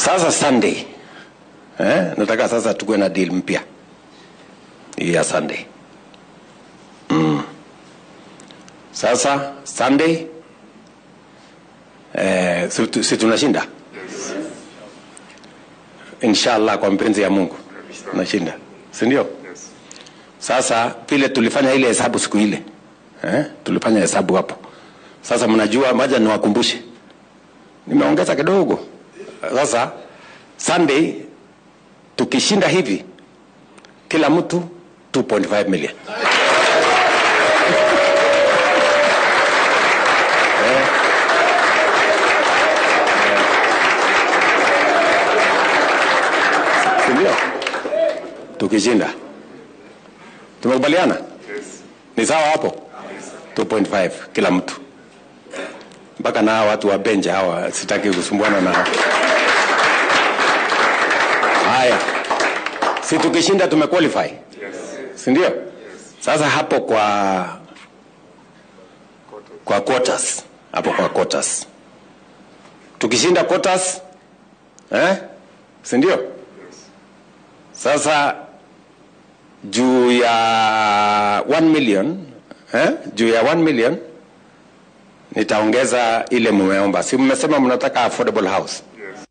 Sasa Sunday, nataka sasa tukue na deal mpya ya Sunday. Sasa Sunday, si tunashinda? Yes. Inshallah, kwa mpenzi ya Mungu tunashinda, si ndio? Yes. Sasa vile tulifanya ile hesabu siku ile, tulifanya hesabu hapo. Sasa mnajua, maja niwakumbushe, nimeongeza kidogo. Sasa Sunday tukishinda hivi, kila mtu 2.5 million. Ndio. Tukishinda. Tumekubaliana? Yes. Ni sawa hapo? 2.5 kila mtu. Mpaka na watu wa bench hawa sitaki kusumbuana nao. Haya. Si tukishinda tumequalify? Yes. Si ndio? Yes. Sasa hapo kwa quotas, hapo kwa quotas. Tukishinda quotas, si ndio? Yes. Sasa juu ya 1 million, juu ya 1 million nitaongeza ile mmeomba. Si mmesema mnataka affordable house?